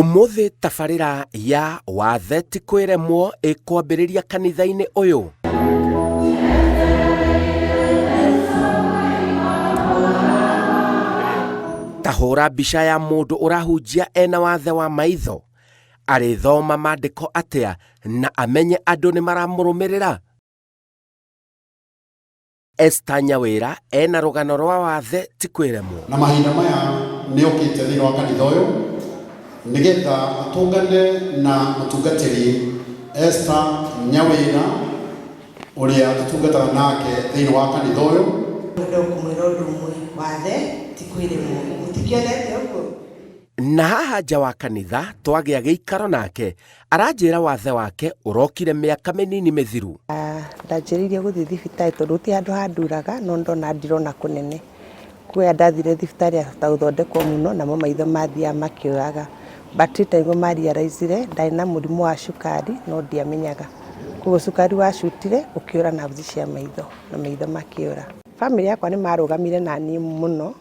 Ũmũthĩ tabarĩra ya Wathe ti kwĩremwo ĩkwambĩrĩria kanitha-inĩ ũyũ. Ta hũra mbica ya mũndũ ũrahunjia ena wathe wa maitho. Arĩthoma maandĩko atĩa na amenye andũ nĩ maramũrũmĩrĩra? Esther Nyawĩra ena rũgano rwa wathe ti kwĩremwo. Na mahinda maya nĩ okĩte thĩinĩ wa kanitha ũyũ nĩgetha atũngane na mũtungatĩri Esther Nyawĩra ũrĩa tũtungataga nake thĩinĩ wa kanitha ũyũ. Ngwenda kũmwĩra ũndũ ũmwe, wathe ti kwĩremwo. Mũtikĩonete ũguo? Na haha nja wa kanitha twagĩa gĩikaro nake aranjĩra wathe wake ũrokire mĩaka mĩnini mĩthiru. Ndanjĩrĩirie gũthiĩ thibitarĩ tondũ gũtirĩ handũ handuraga no ndona ndirona kũnene. Kuoya ndathire thibitarĩ ahota gũthondekwo mũno namo maitho mathiaga makĩũraga. But later nĩguo ma realize ire ndarĩ na mũrimũ wa cukari no ndiamenyaga. Koguo cukari wacutire ũkĩũra nerves cia maitho na maitho makĩũra. Bamĩrĩ yakwa nĩ marũgamire naniĩ mũno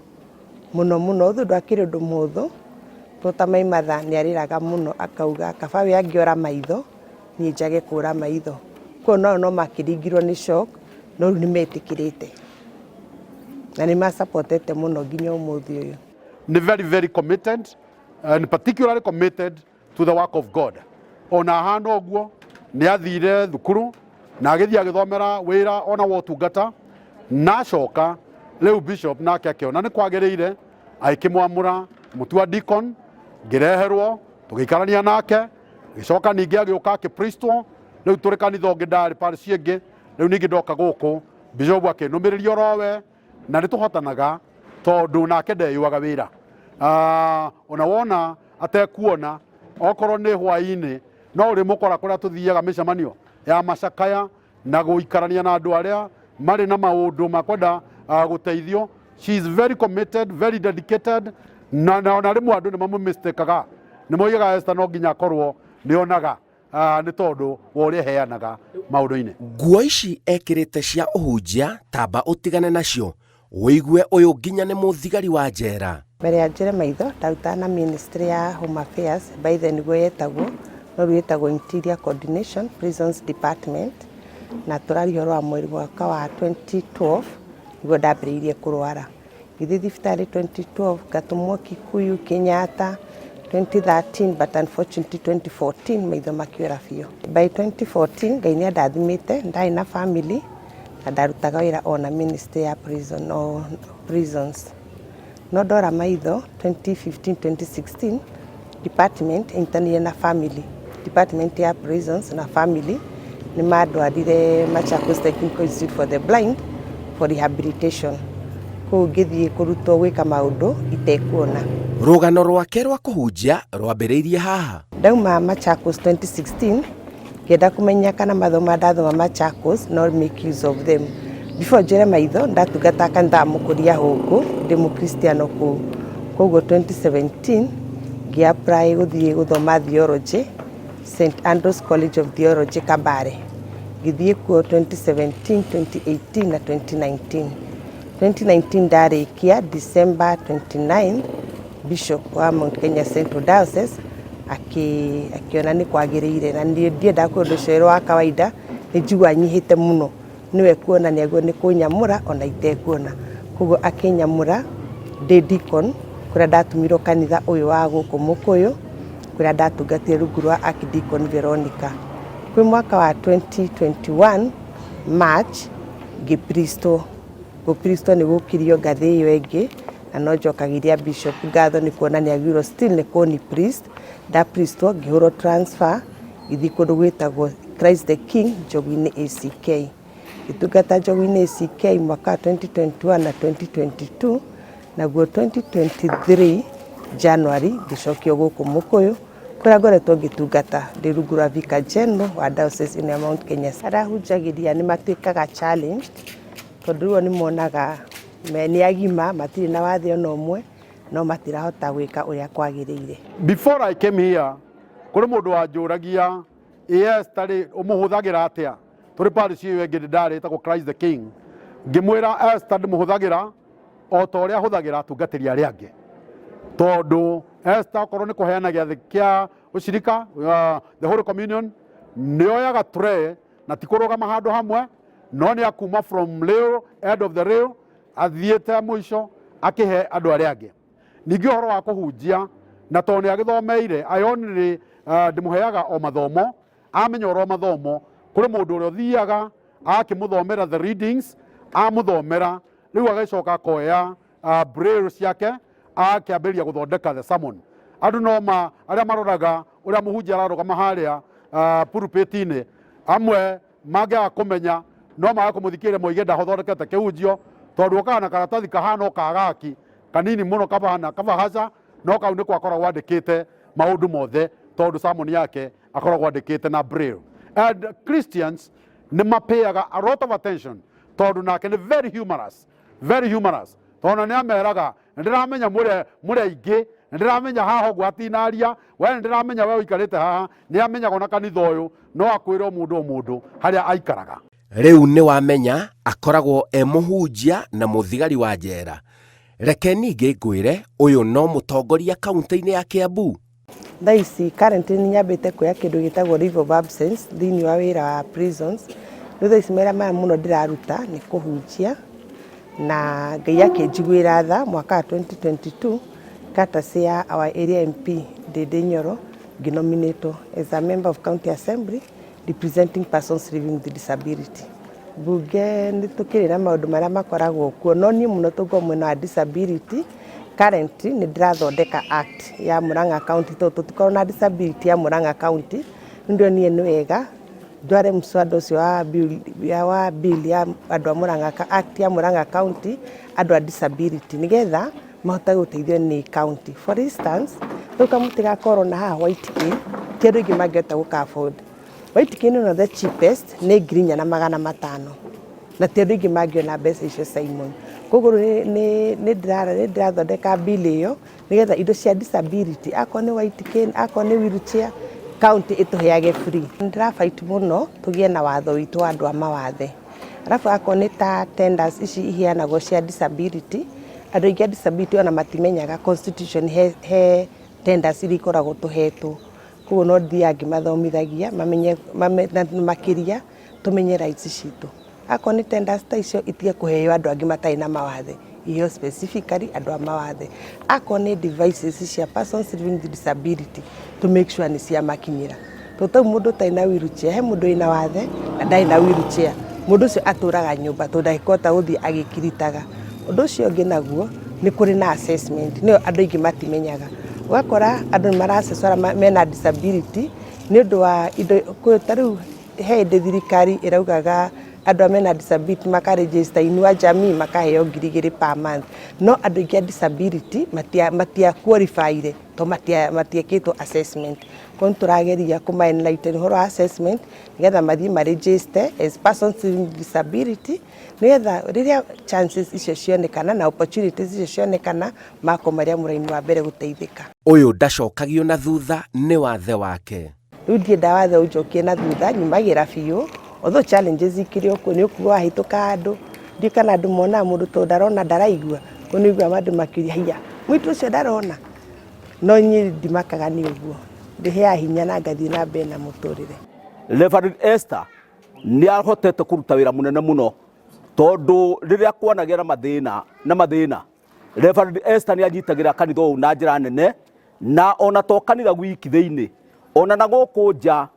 mũno mũno ũndũ ndwakĩrĩ ũndũ mũhũthũ, tondũ ta my mother nĩ arĩraga mũno akauga kaba we angĩora maitho niĩ njage kũra maitho. Koguo nao no makĩringirwo nĩ shock no rĩu nĩ metĩkĩrĩte na nĩ ma support ete mũno nginya ũmũthĩ ũyũ. Nĩ very very committed and particularly committed to the work of God. Ona ahana ũguo nĩ athire thukuru na agĩthiĩ agĩthomera wĩra ona wa ũtungata na acoka rĩu bishop nake akĩona nĩ kwagĩrĩire agĩkĩmwamũra mũtua deacon ngĩreherwo tũgĩikarania nake gĩcoka ningĩ agĩũka akĩpristwo rĩu tũrĩ kanitha ũngĩ ndarĩ parish ĩngĩ rĩu ningĩ ndoka gũkũ bishop akĩnũmĩrĩria orowe na nĩ tũhotanaga tondũ nake ndeyũaga wĩra. Ah, ona wona atekuona okorwo nĩ hwaĩ-inĩ no ũrĩmũkora kũrĩa tũthiaga mĩcemanio ya macakaya na gũikarania na andũ arĩa marĩ na maũndũ ma kwenda gũteithio. She is very committed, very dedicated na ona rĩmwe andũ nĩ mamũmistakaga nĩ moigaga Esther no nginya akorwo nĩ onaga nĩ tondũ wa ũrĩa eheanaga maũndũ-inĩ. Nguo ici ekĩrĩte cia ũhunjia tamba ũtigane nacio ũigue ũyũ nginya nĩ mũthigari wa njera. Mbere ya njĩre maitho ndarutaga na ministry ya Home Affairs, by then nĩguo yetagwo, no rĩu ĩtagwo Interior Coordination Prisons Department, na tũraria ũhoro wa mweri mwaka wa 2012 nĩguo ndambĩrĩirie kũrwara. Ngĩthiĩ thibitarĩ 2012, ngatũmwo Kikuyu, Kenyatta 2013, but unfortunately 2014 maitho makĩũra biũ. By 2014 Ngai nĩ andathimĩte, ndarĩ na family na ndarutaga wĩra ona ministry ya prison, o prisons. No ndora maitho 2015 2016 department ĩnyitanĩire na family, department ya prisons na family nĩ mandwarire Machakos Technical Institute for the Blind for rehabilitation. Kũu ngĩthiĩ kũrutwo gwĩka maũndũ itekuona. Rũgano rwake rwa kũhunjia rwambĩrĩirie haha. Ndauma Machakos 2016 ngĩenda kũmenya kana mathomo ndathoma Machakos no make use of them. Before njĩre maitho ndatungataga kanitha wa Mũkũria Hũngũ ndĩ mũkristiano kũu. Koguo 2017 ngĩ apply gũthiĩ gũthoma theology St Andrews College of Theology Kabare. Ngĩthiĩ kuo 2017, 2018 na 2019. 2019 ndarĩkia December 29 Bishop wa Mount Kenya Central Diocese akĩona nĩ kwagĩrĩire na niĩ ndiendaga kwĩrwo ũndũ ũcio wĩ wa kawaida nĩ njiguaga nyihĩte mũno nĩwe kuona nĩ agĩrĩirwo nĩ kũnyamũra ona itekuona. Koguo akĩnyamũra ndĩ deacon kũrĩa ndatũmirwo kanitha ũyũ wa gũkũ Mũkũyũ kũrĩa ndatungatire rungu rwa Archdeacon Veronica. Kwĩ mwaka wa 2021 March ngĩpristwo. Gũpristwo nĩ gũkirio ngathĩ ĩyo ĩngĩ na no njokagĩria bishop ngatho nĩ kuona nĩ agĩrĩirwo still nĩ kũni priest. Ndapristwo ngĩhũrwo transfer ngĩthiĩ kũndũ gwĩtagwo Christ the King Njogu-inĩ ACK. Ngĩtungata Njogu-inĩ ACK mwaka wa 2021 na 2022, naguo 2023 January ngĩcokio gũkũ Mũkũyũ kũrĩa ngoretwo ngĩtungata ndĩ rungu rwa Vicar General wa Diocese ĩno ya Mount Kenya. Arĩa hunjagĩria nĩ matuĩkaga challenged tondũ rĩu o nĩ monaga nĩ agima matirĩ na wathe ona ũmwe no matirahota gwĩka ũrĩa kwagĩrĩire. Before I came here, kũrĩ mũndũ wanjũragia ĩ Esther rĩ ũmũhũthagĩra atĩa tũrĩ parish ĩyo ĩngĩ ndarĩ ĩtagwo Christ the King ngĩmwĩra Esther ndĩmũhũthagĩra o ta ũrĩa hũthagĩra atungatĩri arĩa angĩ tondũ Esther okorwo nĩ kũheana gĩathĩ kĩa ũcirika, the Holy Communion, nĩ oyaga tray na ti kũrũgama handũ hamwe, no nĩ akuma from rail, end of the rail, athiĩte mũico akĩhe andũ arĩa angĩ. Ningĩ ũhoro wa kũhunjia, na tondũ nĩ agĩthomeire, I only ndĩmũheaga o mathomo, amenya ũrĩa mathomo, kũrĩ mũndũ ũrĩa ũthiaga akĩmũthomera the readings, amũthomera, rĩu agĩcoka akoya braille ciake akĩambĩrĩria gũthondeka the sermon. Andũ no ma arĩa maroraga ũrĩa mũhunjia ararũgama harĩa pulpit-inĩ, amwe mangĩaga kũmenya no maga kũmũthikĩrĩria moige ndathondekete kĩhunjio, tondũ okaga na karatathi kahana o kagaki kanini mũno kabahana kabahaca, no kau nĩko akoragwo andĩkĩte maũndũ mothe, tondũ sermon yake akoragwo andĩkĩte na braille. And Christians nĩ mapeaga a lot of attention, tondũ nake nĩ very humorous, very humorous, tondũ nĩ ameraga nĩ ndĩramenya mũrĩ aingĩ, nĩ ndĩramenya haha ũguo hatinaria, we nĩ ndĩramenya we ũikarĩte haha, nĩ amenyaga ona kanitha ũyũ no akwĩre o mũndũ o mũndũ harĩa aikaraga. Rĩu nĩ wamenya akoragwo e mũhunjia na mũthigari wa njera. Reke ningĩ ngwĩre ũyũ no mũtongoria kaunti-inĩ ya Kiambu. Thaa ici currently nĩ nyambĩte kuoya kĩndũ gĩtagwo leave of absence thĩinĩ wa wĩra wa prisons. Rĩu thaa ici mawĩra maya mũno ndĩraruta nĩ kũhunjia, na Ngai akĩnjiguĩra tha mwaka wa 2022 courtesy ya our area MP Ndindi Nyoro ngĩnominatwo as a member of county assembly representing persons living with disability. Mbunge nĩ tũkĩrĩ na maũndũ marĩa makoragwo kuo, no niĩ mũno tũngĩkorwo mwena wa disability, currently nĩ ndĩrathondeka act ya Murang'a County, tondũ tũtikoragwo na disability ya Murang'a County. Nĩ ndĩronire nĩ wega ndware mũswada ũcio wa bill ya wa bill ya andũ a Murang'a, act ya Murang'a County, andũ a disability, nĩgetha mahote gũteithio nĩ county. For instance, rĩu kamũtĩ ga corona haha white cane, ti andũ aingĩ mangĩhota gũka afford. White cane ĩno the cheapest nĩ 4,500, na ti andũ aingĩ mangĩona mbeca icio, Simon. Koguo nĩ ndĩrathondeka bill ĩyo nĩgetha indo cia disability, akorwo nĩ white cane, akorwo nĩ wheelchair, county ĩtũheage free. Nĩ ndĩrafight mũno tũgĩe na watho witũ wa andũ a mawathe. Arabu akorwo nĩ ta tenders ici iheanagwo cia disability, andũ aingĩ a disability ona matimenyaga constitution he tenders iria ikoragwo tũhetwo. Koguo no thiaga ngĩmathomithagia mamenye, na makĩria tũmenye rights citũ. Akorwo nĩ tenders ta icio itige kũheo andũ angĩ matarĩ na mawathe, iheo specifically andũ a mawathe. Akorwo nĩ devices cia persons living with disability, to make sure nĩ ciamakinyĩra. Tondũ tau mũndũ ũtarĩ na wheelchair, he mũndũ wĩna wathe na ndarĩ na wheelchair, mũndũ ũcio atũraga nyũmba tondũ ndangĩhota gũthiĩ agĩkiritaga. Ũndũ ũcio ũngĩ naguo nĩ kũrĩ na assessment, nĩyo andũ aingĩ matimenyaga. Ũgakora andũ nĩ mara-assess arĩa mena disability nĩ ũndũ wa indo, ta rĩu he hĩndĩ thirikari ĩraugaga andũ arĩa mena disability makaregister Inua Jamii makaheo 2,000 per month, no andũ aingĩ a disability matia qualify tondũ matiekĩtwo assessment. Koguo nĩ tũrageria kũma enlighten ũhoro wa assessment nĩgetha mathiĩ ma register as persons with disability, nĩgetha rĩrĩa chances icio cionekana na opportunities icio cionekana, makorwo marĩ a mũraini wa mbere gũteithĩka. Ũyũ ndacokagio na thutha nĩ wathe wake. Rĩu ndiendaga wathe ũnjokie na thutha, nyumagĩra biũ, although challenges ikĩrĩ o kuo, nĩ ũkuga wahĩtũka handũ, ndiũĩ kana andũ monaga mũndũ tondũ ndarona ndaraigua, koguo nĩ ũiguaga andũ makĩũria haiya mũirĩtu ũcio ndarona, no niĩ ndimakaga nĩ ũguo, ndĩheaga hinya na ngathiĩ na mbere na mũtũrĩre. Reverend Esther nĩ ahotete kũruta wĩra mũnene mũno, tondũ rĩrĩa kwanagĩa na mathĩna na mathĩna, Reverend Esther nĩ anyitagĩra kanitha ũyũ na njĩra nene, na ona to kanitha wiki thĩinĩ, ona na gũkũ nja.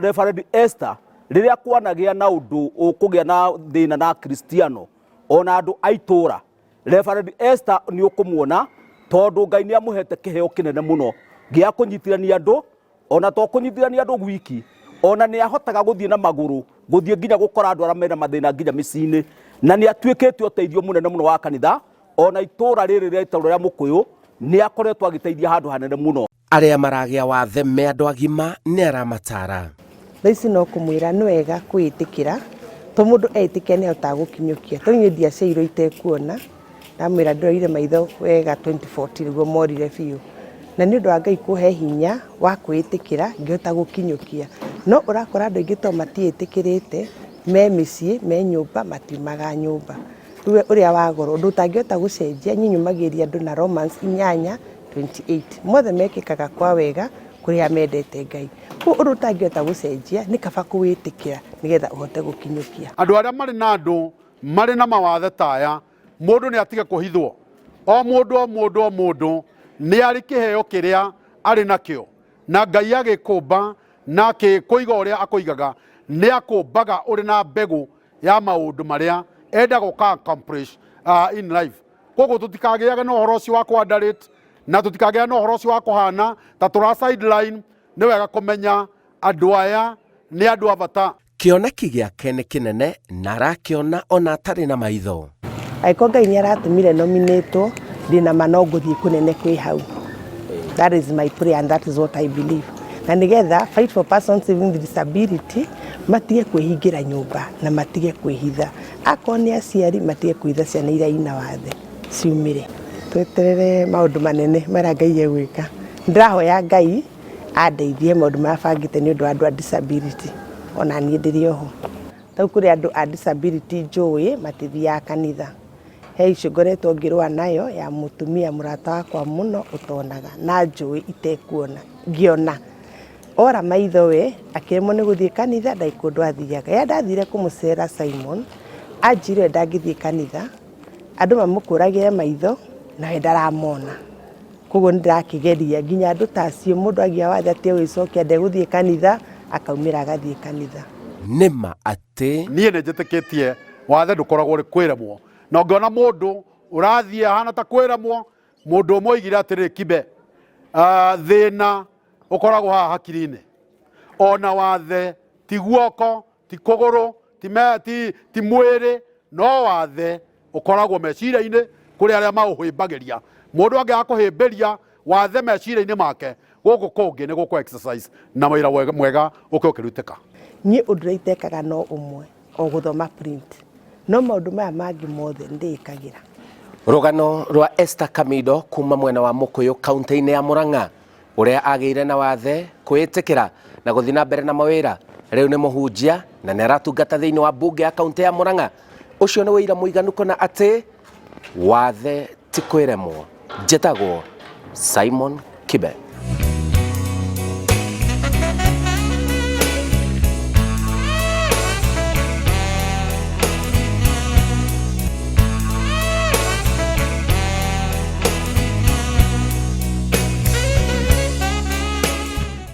Reverend Esther rĩrĩa kwanagĩa na ũndũ ũkũgĩa na thĩna na Kristiano ona andũ a itũũra, Reverend Esther nĩ ũkũmuona, tondũ Ngai nĩ amũhete kĩheo kĩnene mũno gĩa kũnyitithania andũ, ona to kũnyitithania andũ gwiki, ona nĩ ahotaga gũthiĩ na magũrũ gũthiĩ nginya gũkora andũ arĩa mena mathĩna nginya mĩciĩ-inĩ, na nĩ atuĩkĩte ũteithio mũnene mũno wa kanitha ona itũũra rĩrĩ rĩa itũũra rĩa Mũkũyũ nĩ akoretwo agĩteithia handũ hanene mũno. Arĩa maragĩa wathe me andũ agima nĩ aramatara. Thaa ici no kũmwĩra nĩ wega kwĩĩtĩkĩra, to mũndũ etĩkia nĩ ahotaga gũkinyũkia. Tondũ niĩ ndiaciarirwo itekuona, ndamwĩra ndĩroire maitho wega 2014 nĩguo morire biũ. Na nĩ ũndũ wa Ngai kũhe hinya wa kwĩĩtĩkĩra ngĩhota gũkinyũkia. No ũrakora andũ aingĩ tondũ matiĩtĩkĩrĩte, me mĩciĩ, me nyũmba, matiumaga nyũmba. Rĩu ũrĩa wa goro, ũndũ ũtangĩhota gũcenjia, niĩ nyũmagĩrĩria andũ na Romans 8 28 mothe mekĩkaga kwa wega kũrĩa mendete Ngai. Koguo ũndũ ũtangĩhota gũcenjia nĩ kaba kũwĩtĩkĩra nĩgetha ũhote gũkinyũkia. Andũ arĩa marĩ na andũ marĩ na mawathe ta aya, mũndũ nĩ atige kũhithwo. O mũndũ o mũndũ o mũndũ nĩ arĩ kĩheo kĩrĩa arĩ nakĩo, na Ngai agĩkũmba na akĩkũiga ũrĩa akũigaga, nĩ akũmbaga ũrĩ na mbegũ ya maũndũ marĩa endaga ũka accomplish in life. Koguo tũtikagĩage na ũhoro ũcio wa kũ underrate, na tũtikagĩage na ũhoro ũcio wa kũhana ta tũra sideline. Nĩ wega kũmenya andũ aya nĩ andũ a bata. Kĩoneki gĩake nĩ kĩnene na arakĩona ona atarĩ na maitho. Angĩkorwo Ngai nĩ aratũmire nominatwo, ndĩna ma no ngũthiĩ kũnene kwĩ hau. That is my prayer and that is what I believe. Na nĩgetha fight for persons living with disability matige kwĩhingĩra nyũmba na matige kwĩhitha. Akorwo nĩ aciari matige kwĩhitha ciana iria ina wathe ciumĩre. Tweterere maũndũ manene marĩa Ngai egwĩka. Ndĩrahoya Ngai andeithie maũndũ marĩa bangĩte nĩ ũndũ wa andũ a disability ona niĩ ndĩrĩ oho. Rĩu kũrĩ andũ a disability njũĩ matithiaga kanitha. He issue ngoretwo ngĩrũa nayo ya mũtumia mũrata wakwa mũno ũtonaga na njũĩ itekuona ngĩona. Ora maitho we akĩremwo nĩ gũthiĩ kanitha ndarĩ kũndũ athiaga. Rĩrĩa ndathire kũmũcera Simon anjĩrire we ndangĩthiĩ kanitha andũ mamũkũragĩre maitho nawe ndaramona. Koguo nĩ ndĩrakĩgeria nginya andũ ta acio mũndũ agĩa wathe atige gwĩcokia ndegũthiĩ kanitha akaumĩra agathiĩ kanitha. Nĩ ma atĩ. Niĩ nĩ njĩtĩkĩtie wathe ndũkoragwo ũrĩ kwĩremwo, na ũngĩona mũndũ ũrathiĩ ahana ta kwĩremwo, mũndũ ũmwe oigire atĩrĩrĩ, Kibe, thĩna ũkoragwo haha hakiri-inĩ, ona wathe ti guoko, ti kũgũrũ, ti mwĩrĩ, no wathe ũkoragwo meciria-inĩ kũrĩ arĩa maũhĩmbagĩria. Mũndũ angĩaga kũhĩmbĩria wathe meciria-inĩ make, gũkũ kũngĩ nĩ gũkũ exercise na wĩra mwega ũke ũkĩrutĩka. Niĩ ũndũ ũrĩa itekaga no ũmwe, o gũthoma print, no maũndũ maya mangĩ mothe nĩndĩĩkagĩra. Rũgano rwa Esther Kamindo kuma mwena wa Mũkũyũ kaunti-inĩ ya Murang'a, ũrĩa agĩire na wathe kwĩĩtĩkĩra na gũthiĩ na mbere na mawĩra, rĩu nĩ mũhunjia na nĩ aratungata thĩinĩ wa mbunge ya kaunti ya Murang'a. Ũcio nĩ ũira mũiganu kũna atĩ wathe ti kwĩremwo. Njĩtagwo Simon Kibe.